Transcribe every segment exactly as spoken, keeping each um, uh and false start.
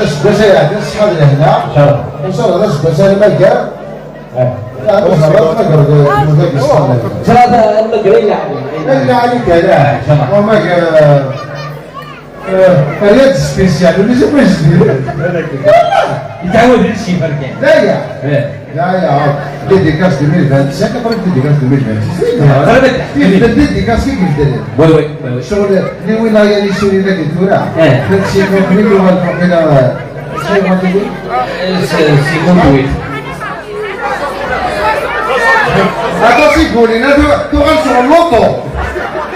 Aseggas-a iɛedda, ṣṣeḥḥa d lehna. Inchallah. Inchallah, d aseggas anmagar. Eh. Yeɛni, ṣṣeḥḥa d lehna. Ẓra, d anmagar ay lɛali. Ay lɛali kan, ah. Inchallah. Amagar, eh, eh, période spéciale, ulac akk ajdid. Yettɛawad-d si berkan. La, ya. Eh. Ya, ya. Dédicace deux mille vingt-cinq, après dédicace deux mille vingt-six. Ɣer-, ɣer-, dédicace i yebded. Oui, oui, oui, oui. Ccɣel, les wilayas n Suri dagi tura. Eh. Deg Sidi Mexmed, yuɣal waqila, eh, cinquante-huit. Eh, c'est, c'est cinquante-huit. Aṭas i yulin, ad tuɣal ccɣel luṭu.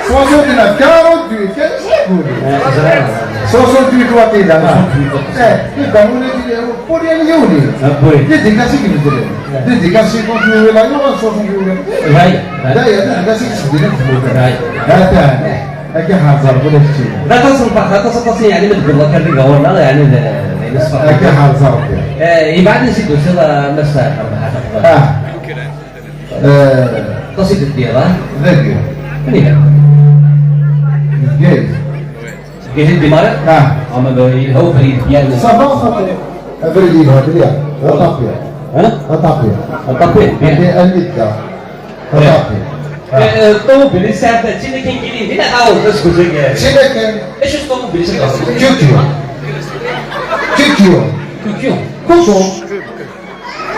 Soixante-neuf, quarante-huit, kan i yulin. Eh, ẓriɣ. Soixante-huit waqila, ah. Soixante-huit. Eh, yebda ula d Pour les Lyonnais. Ah, oui. Dédicace i ibeddlen. Ouais. Dédicace i continuer la Lyon, soixante-huit. Ouais, ouais. D'ailleurs, dédicace i ibeddlen. Ouais. Attends. Akka ḥerẓer, ula d kečči. D aṭas n ṭax, d aṭas, aṭas, yeɛni, ma tbeddleḍ akka deg ɣur-neɣ, yeɛni, d, d ayen ṣṣfeḥ. Akka ḥerẓer. Eh, yebɛed ansi d-tusiḍ, a Mass Ferḥat? Ah. Eh. Aṭas i teddiḍ, ah? Dagi. Anida? Deg Bgayet. Tgihin di Mari? Ah. Ah, ma ba-, yelha ubrid, bien. Ça va, ça va. Abrid yelha, bien. Aṭapi. Hein? Aṭapi. Aṭapi, bien. Andi, andi yedda. Aṭapi. Eh, eh, ṭumubil-is sɛan, d tin akken kan din, ad ɛawed aseggas-agi. D tin akken. Acu s ṭumubil-is? Kyukyu. Kyukyu. Kyukyu. Kuku.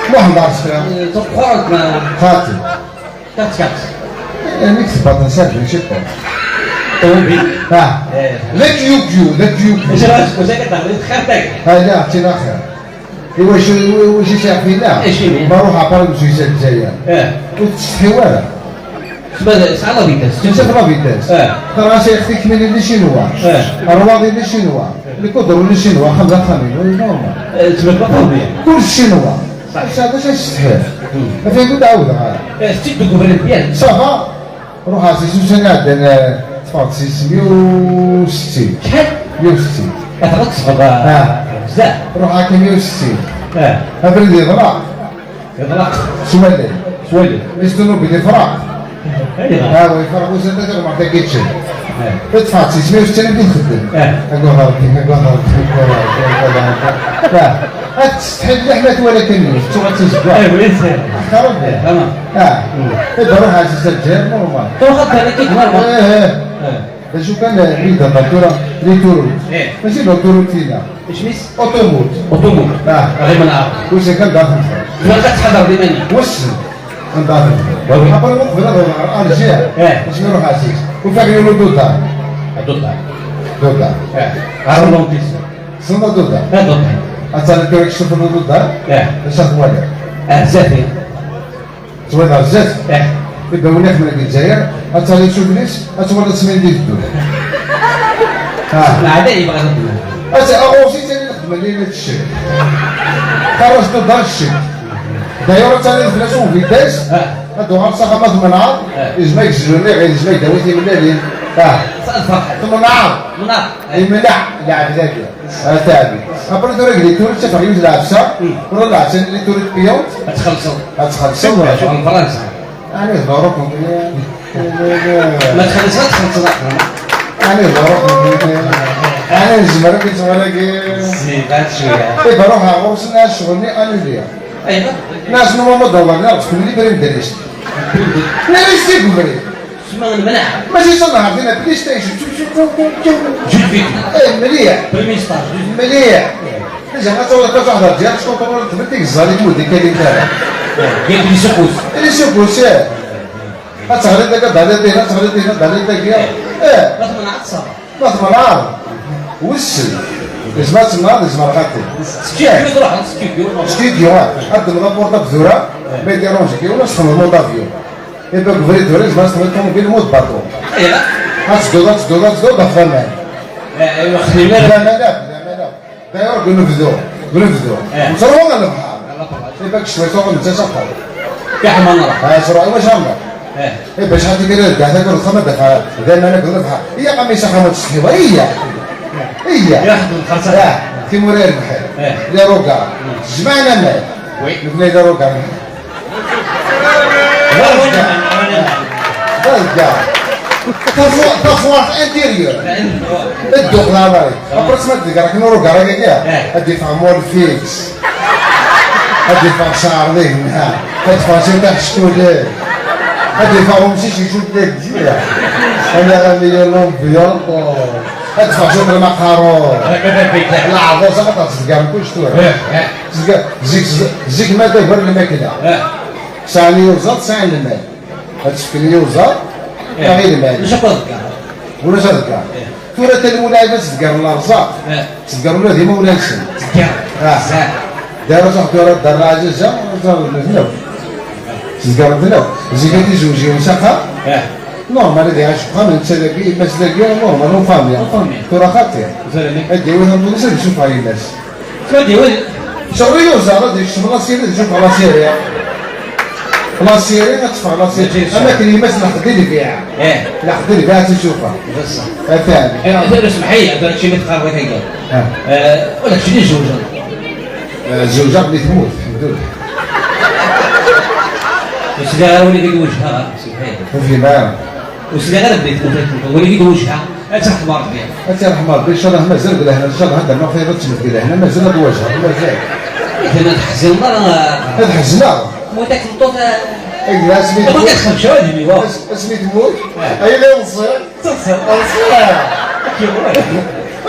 Muḥend Aṛesqa. Eh, tuqquṛt ma. Xati. Quatre quatre. Amek tebbaḍ n Serge Nciṭṭu? Ṭumubil. Ah. Eh. D akyukyu, d akyukyu. Acu ara tqul akka, d xir tagi? Ah, la, d tin axir. Iwacu, iwacu i sɛiɣ tinna? Acimi? Ma ruḥeɣ par exemple Lezzayer. Eh. Ur tettsetḥiḍ ara. Tesɛa la vitesse. Tesɛa la vitesse. Eh. Qqareɣ-as ay axti kemmini di Ccinwa. Eh. Rwaḍi di Ccinwa. Lkudru di Ccinwa, axxam d axxam-inu, normal. Eh, tezmer ma txedmeḍ. Kul Ccinwa. Saḥ. Saɛd acu ay yessetḥi? Hmm. Atan ur d-ɛawdeɣ ara. Eh, tetti-d deg ubrid, bien. Ça va. Ruḥeɣ si ussan iɛeddan, eh, ṭṭfeɣ-d si meyya u settin. Acḥal? Meyya u settin. Ata ad tesbeḍ, ah, ah, bzaf. Ruḥeɣ akka meyya u settin. Ah. Abrid yeḍleq. Yeḍleq. S wallen. S wallen. Is ṭumubil yefreq. Ayɣer? Ah, wa yefreq usan-, d taɣmert akka yeččan. Eh. Ṭṭfeɣ-tt, isem-is kan i d-ixeddem. Eh. Agad Ṛebbi, agad Ṛebbi, agad Ṛebbi, agad Ṛebbi. Ah. Ad tsetḥi mliḥ ma twala kan yiwet, tettuɣal d tazeggaɣt. Eh, oui, c'est. Axir Ṛebbi. Eh, tamam. Ah. Mm. Iḍerru ḥaǧa s lǧar, normal. Tuɣal kan akka, normal. Eh, eh. Eh. D acu kan, eh, mi d-hḍer tura, les tours. Eh. Mačči d autoroute-ina. Isem-is? Autoroute. Autoroute. Ah. Ɣer imenɛa. Wissen kan d axenfer. Tura ad tḥadreḍ iman-ik. Wissen. Anda axenfer. Wawi. Après, uqbel ad ɣer Alger. Eh. Asmi ruḥ Ɛziz. Ufiɣ yiwen ududar. Adudar. Dudar. Eh. Ɣer Londres. Tessneḍ adudar? Eh, adudar. Ad taliḍ tura kecc tufeḍ ududar? Eh. Acu ad twaliḍ? Eh, zdat-i. Twalaḍ zdat? Eh. Ibawen iḥemmel deg Lezzayer, ad taliḍ s udlis, ad twalaḍ smin di teddu. Ah. Neɛda yebɣa ad d-nadi. Ata aɣursi tali lxedma-nni n ccek. Xaraj-d uḍar ccek. D'ailleurs, ad taliḍ fell-as uvitesse, ah, ad d-uɣal s axxam ad tmenɛeḍ, ah, yezmer yegzem nniɣ, yezmer ydawi timellalin. Ah. Tmenɛeḍ. Tmenɛeḍ. Imneɛ, lɛebd-agi. Ata ɛli. Après tura deg les tours, ttafeɣ yiwet lɛebsa, hmm, tura lɛebsa n les tours payant. Ad txellṣeḍ. Ad txellṣeḍ, wala? Ɣer Fransa. Ɛni d Maroc, ma txellṣeḍ, ad txellṣeḍ. Ɛni d Maroc, ɛni nezmer ad nettɣal-agi? Zid, ɛad cwiya. Eh, ben, ruḥeɣ ɣur-sen, nniɣ ccɣel-nni annulé. Ayɣer? Nniɣ-asen, normalement, dollar, nniɣ-asen, les primes de risque. Primes de risque. Les risques, c'est vrai. Tsemma nemneɛ. Mačči d tanehart, dinna PlayStation. Jeu vidéo. Eh, mliḥ. Premier stage. Mliḥ. Déjà, ad tawḍeḍ ad teḥḍer ǧiɣ, teckunṭruliḍ tbeddi deg ẓẓal i tmuddi kan i tara. Gant les secousses. Les secousses, eh. Ad teɣliḍ akka, ad teɣliḍ dihin, ad teɣliḍ dihin, ad teɣliḍ dagi. Eh. Ma tmenɛeḍ, ça va. Ma tmenɛeḍ, wissen. Yezmer ad temneɛ, yezmer xaṭi. Studio, truḥeḍ studio. Studio, ah. Ad d-temneḍ apurṭab tura, ma yediranj-ik yiwen, ad txedmeḍ mode avion. Iba deg ubrid tura, yezmer ad txedmeḍ ṭumubil mode baṭu. Ayɣer? Ad tedduḍ, ad tedduḍ, ad tedduḍ, d aman. Eh, aywa, xdem ara. D aman akk, d aman akk. D'ailleurs, deg unebdu, deg unebdu. Eh. Nettruḥu ɣer lebḥer. Iba deg ccwal tuɣal netta s axxam. Fiḥel ma nruḥ. Ah, tura, iwacu ara nruḥ? Eh. Eh, bac ḥaǧa kra deg ata deg uxxam ad d-afeɣ d aman akked lebḥer. Iyya, qam-is axxam ad tsetḥiḍ. Iyya. Iyya. Iyya, ḥedd lxerṣ. Ah, timura n lbḥer. Eh. Les regards. Mm. Jemɛen aman. Oui. Nebna les regards. D aẓeggar. D aẓeggar. Tafu-, tafuart intérieure. Dduq la barek. Après, ma tdegreḍ akken ur ugareɣ akka, ad d-yeffeɣ mol fixe. Ad d-yeffeɣ ccɛer d-igenha. Ad d-yeffeɣ cwiṭ aḥeckulen. Ad d-yeffeɣ umcic icudd deg lǧiha. Ala ɣami l'ambiance. Ad d-yeffeɣ cwiṭ lmaqaru. Leɛḍus, axaṭer tzegren kullec tura. Zik, zik, zik ma d agar lmakla. Sɛan iyuzaḍ, sɛan lmal. Ad tefken iyuzaḍ, neɣ i lmal. Ulac akk aḍeggar. Ulac aḍeggar. Tura tala lmulɛiba ttdeggaren lerẓaq. Ttdeggaren ula d imawlan-nsen. Ttdeggaren. Ah. Dara sax tura Dda Ɛziza, ttdeggaren-ten akk. Zik ad izewǧ yiwen s axxam. Normal ad iɛic deg uxxam, netta dagi, yemma-s dagi, normal, en famille. En famille. Tura xaṭi. Ad d-yawi tamuḍi-s, ad d-isuffeɣ yemma-s. Tura d-yawi. Tura iyuzaḍ, ad d-yekcem la Syrie, ad d-isuffeɣ la Syrie. La Syrie, ad teffeɣ la Syrie. Am akken yemma-s lḥeqq di lbiɛ. Lḥeqq di lbiɛ ad tt-isuffeɣ. Atan. Tura semḥ-iyi, tura kečči mi teqqareḍ akka. Ula kečč di tzewǧeḍ. Zewǧeɣ mi temmut, mdul. Ur sliɣ ara win i d-wejheɣ, semḥ-iyi. Ur fhimeɣ ara. Ur sliɣ ara belli temmut akken, win i d-wejheɣ, ad tt-iṛḥem Ṛebbi. Ad tt-iṛḥem Ṛebbi, ncallah mazal deg lehna, ncallah ad d-rnuɣ tayeḍ ad temmet deg lehna, mazal ad wajheɣ, mazal. Ihi ma teḥzineḍ ara. Ad ḥezneɣ. Temmut akk tmeṭṭut, eh, Ay, asmi temmut. Temmut akk xemsa, ad yili wa. As-, asmi temmut, ay la iweṣṣi. Teḍṣiḍ. Teḍṣiḍ.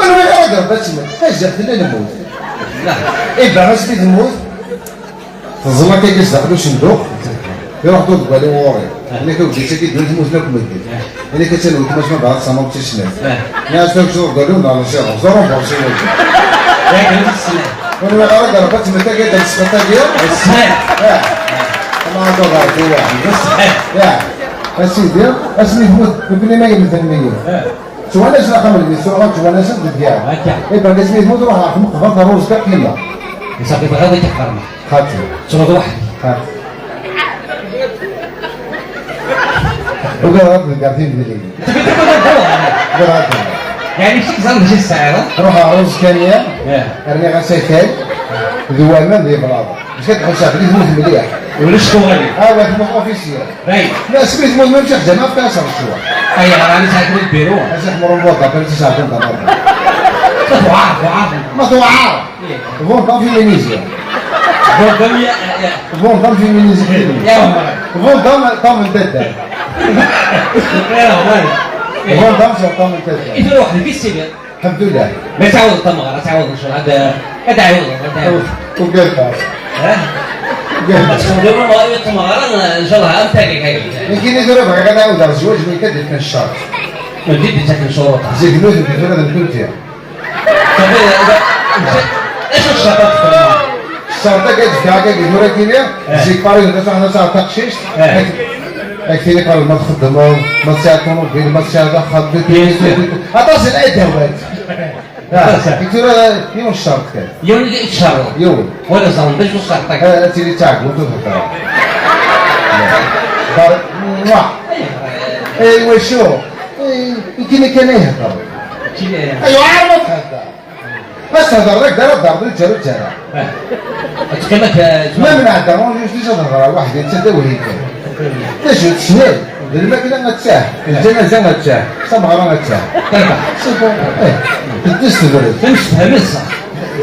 Anwa ara d-rebba temmut? Azzeɣ tella lmut. Iba asmi temmut, teẓẓel akka deg sdaxel usenduq, iruḥ-d uḍeggal i ɣur-i. Ini-k, a wejjit-agi ddun tmuten akk medden. Ini-k, attan weltma-k ma bɣa tessamaḍ tis snat. Nniɣ-as, tura kečč d uḍeggal-iw neɣ d Lsirus? D arumbur s wagi. Yak, d snat. Ur nwiɣ ara d rebba temmut-agi, d lsexṭ-agi. D snat. Ah. Ama ad uɣal, d wa. D snat. Ah. A sidi, asmi temmut, nekkni ma yemmten meyya. Ttwanasen axxam-nni, ttruḥun ttwanasen deg yiḍ. Akka. Iban asmi temmut, ruḥ ɣer tmeqbert, rruz kan qqimeɣ. Safi, bɣiɣ ad k-qqareɣ. Xaṭi. Ttruḥ weḥd-k. Xaṭi. Ugadeɣ ad d-neggar timedlin. Ugadeɣ ad d-neggar. Yeɛni, kečč teẓriḍ mačči tesɛiḍ, ha? Ruḥeɣ rruz kan ya, rniɣ asakal, d waman d iblaḍ. Bas ad tḥusseɣ belli temmut mliḥ. Ulac tuɣalin. Awa, temmut officiel. Dayen. La, asmi temmut, même Cheikh Jamal, fkan-as lecɣal. Ayɣer, ɛni sɛiɣ-ken lbiru? A Cheikh Murun Boda, fkan-as lecɣal d amerda. Ma tuɛar, tuɛar. Ma tuɛar. Bon, tant féminisé. Bon, tant, ya, ya. Bon, tant féminisé. Ya, Omar. Bon, tant, tant n taddart. Ya, Omar. Bon, tant sur tant n taddart. I tura weḥd-k i tessidireḍ? Alḥemdullah. Ma tɛawdeḍ tameɣra, tɛawdeḍ ncallah, ad, ad tɛawdeḍ, ad tɛawdeḍ. Ugadeɣ. Ha? Ugadeɣ. Ad txedmeḍ tameɣra, ncallah, am tagi, tagi. Nekkini tura bɣiɣ ad ɛawdeɣ zzwaǧ, nekk ad d-fken ccerṭ. Ur d-ittaken ccuruṭ. Zik nutenti tura d nekkenti. Safi, acu d ccerṭ ad txedmeḍ? Ccerṭ-agi ad d-fkeɣ akka deg tura kini, zik Paris, d acu ad tesɛeḍ taqcict, ad k-tini Paris, ma txeddmeḍ, ma tesɛiḍ ṭumubil, ma tesɛiḍ axxam, aṭas n adawat. Ah, tura yiwen ccerṭ kan. Yiwen i tcerḍeḍ? Yiwen. Wala ẓren d acu ccerṭ-agi? Ah, ad tili d taɛeggunt ur thedder ara. Bar-, mwah. Eh, wacu? Eh, nekkini kan ay heddreɣ. Aywa, ɛad ma thedder. Ma thedder, d ak-d ara d-terḍel, ǧǧer ur ǧǧer ara. Ad teqqim akka. Ma mneɛ-d, ṛuḥ, ad thedder ar weḥd-i, netta d awhid kan. D acu, teshel? D lmakla ad tah, d lǧanaza ad tah, d tameɣra ad tah. Terbeḥ. C'est bon. Eh, teddez tebrez. Tamsefham ṣṣeḥ.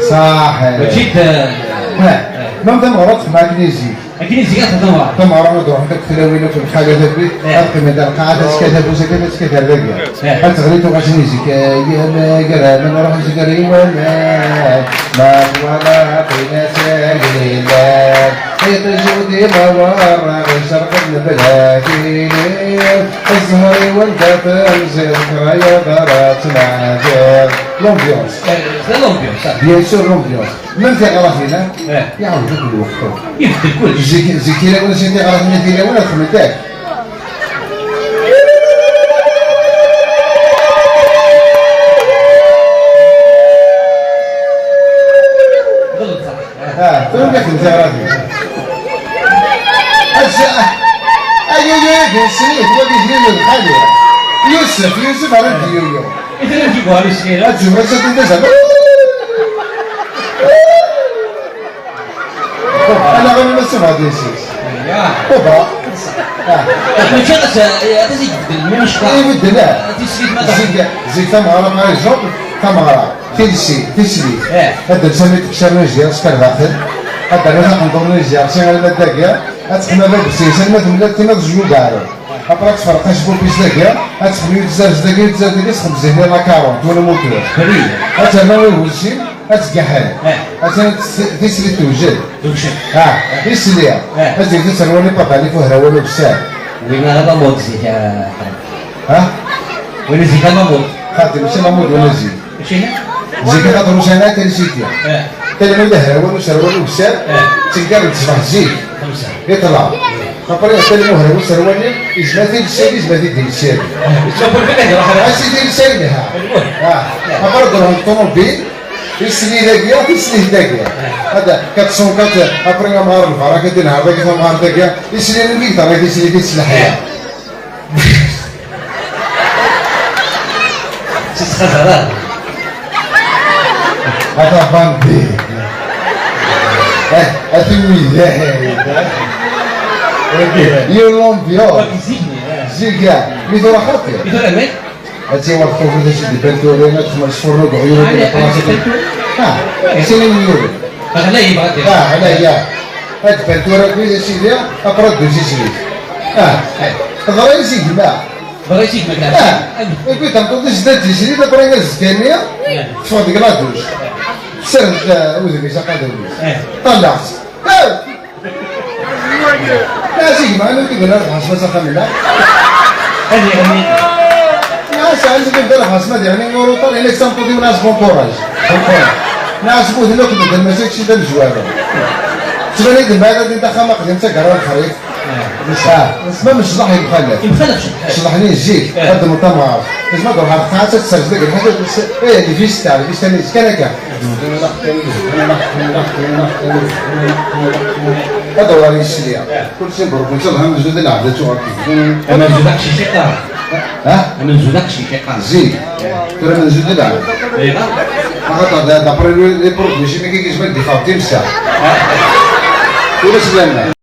Ṣaḥ, eh. Mačči d, eh. Ma d tameɣra txedmeḍ akken i zik. Akken i zik ad txedmeḍ. Tameɣra ad ruḥent akk tlawin akk lxalat akk. Eh. Ad qqiment ar lqaɛa, taska tafus akka, taska tarra akka. Eh. Ad teɣli tuɣac n zik, eh, yamagraman ruḥen seg ar iwaman. Ma twalaḍ tin-a s agellilal. Iṭij udi ma werra ɣicerqen bla tilin. Ẓẓher-iw anda temziḍ, krayeḍ ara ttneɛziɣ. L'ambiance. Eh, c'est l'ambiance, ça. Bien sûr, l'ambiance. Même tiɣratin, hein? Eh. Iɛawed akk lweqt. Ibeddel kullec. Zik, zik tilawin, zik tiɣratin, tilawin, ad xedment akk. Ah, tura yak nziɣ radi. Ass-a, ay, ay, ay, ay, d srid, wagi d yuyyu n xali. Yusef, Yusef ara d-yuyyu. I tella tjebbuɣ ar iskil. Ad tjebbuɣ ass-a d azal. Ala ɣer ma sebɛa d isis. Kubra. Ah. Mačči aṭas, eh, aṭas i ibeddlen, mi mačči. I ibeddel, ah. Tislit ma zik, zik tameɣra, par exemple, tameɣra, tilsi, tislit. Eh. Ad d-nsan i tekcar n ijiṛ, sker daxel. Ad d-rnu taqenṭuṛt n ijiṛ, si ɣer ladagi. Ad teqna bab-is, alma temlal tima tezwi ugaɛru. Après ad tferreq acebbub-is dagi, ad txemmem i tzerz dagi, i tzerz dagi, txemmem zihni la quarante, wala mutur. Ad ternu i wulsim, ad tgaḥel. Eh. Atan tis-, tislit tewjed. Tewjed. Ah, isli. Eh. Ad yegdi terwani pabali fuhrawan ubessar. Win ara la mode zik, ah, ha? Win zik la mode. Xaṭi, mačči la mode wala zik. Mačči hi? Zik axaṭer ur sɛin ara trisiti. Eh. Tala ma d ahrawan userwal ubessar, eh, ttenkaden ṣṣbeḥ zik. Xemsa. Iṭla. Après, atan muhra userwal-nni, yezmer tilsi, yezmer tilsi. Eh, yettwaker kan iruḥ ara. Asi tilsi lha. Lmuhim. Ah, après, d ṭumubil, tislit dagi, tislit dagi. Hada, quatre cent quatre, après, amɣar lbaraka, di nehar dagi, amɣar dagi, tislit n Victor, tislit di tleḥya. Tettxazar ara. Hada bandi. Eh, ati widak. Yiwen l'ambiance. Zik, ya. Mi tura xaṭi. Mi tura amek? Ad tiwaḍ tufiḍ acu d-iban tura, ad txemmel ṣṣur n ugeɣyul. Ah, di la place. Ah, sini n yiwen. Ɣlay, yebɣa ad d-, ah, ɣlay, ya. Ad d-iban tura, a sidi, après d-usi srid. Ah, teḍra-yas i gma. Teḍra-yas i gma. Ah, et puis tameṭṭut-is d tisrid, après azekka-nni, teffeɣ deg la douche. Tessared, ah, udem-is aqadum-is. Eh. Ṭalleɣ-tt. Ah! Nniɣ-as i gma, anwa i d-iwwin Rabaḥ Asma s axxam-nneɣ? Ad yeɣli. Nniɣ-as, ɛni d Rabaḥ Asma diɣen i uruṭar, yenna-k d tameṭṭut-iw, nniɣ-as bon courage. Bon courage. Nniɣ-as, bu udem akk medden, mačči d kečč i d amezwaru. Tettban-iyi-d mbeɛd ad d-axxam aqdim d taggara n lexrif. Ah, ma mecḍeḥ yemxalaf. Yemxalaf cebḥa. Cḍeḥ-nni zik, eh, ad d-temmeḍ tamɣart. Tezmer ad d-ruḥeɣ ɣer tqaɛet, ad tserseḍ deg lḥaǧa, eh, lvista, lvista-nni zik kan akka. Ad d-awar yesli. Kulci mebṛuk, netta d amenzu d lɛebd, ad tuɣal. Amenzu d aqcic iqqar. Ha? Amenzu d aqcic iqqar. Zik. Tura amenzu d lɛebd. Ayɣer? Axaṭer d, d'après les, les produits chimiques i yezmer ad d-iffeɣ d timsa. Ur as-llan.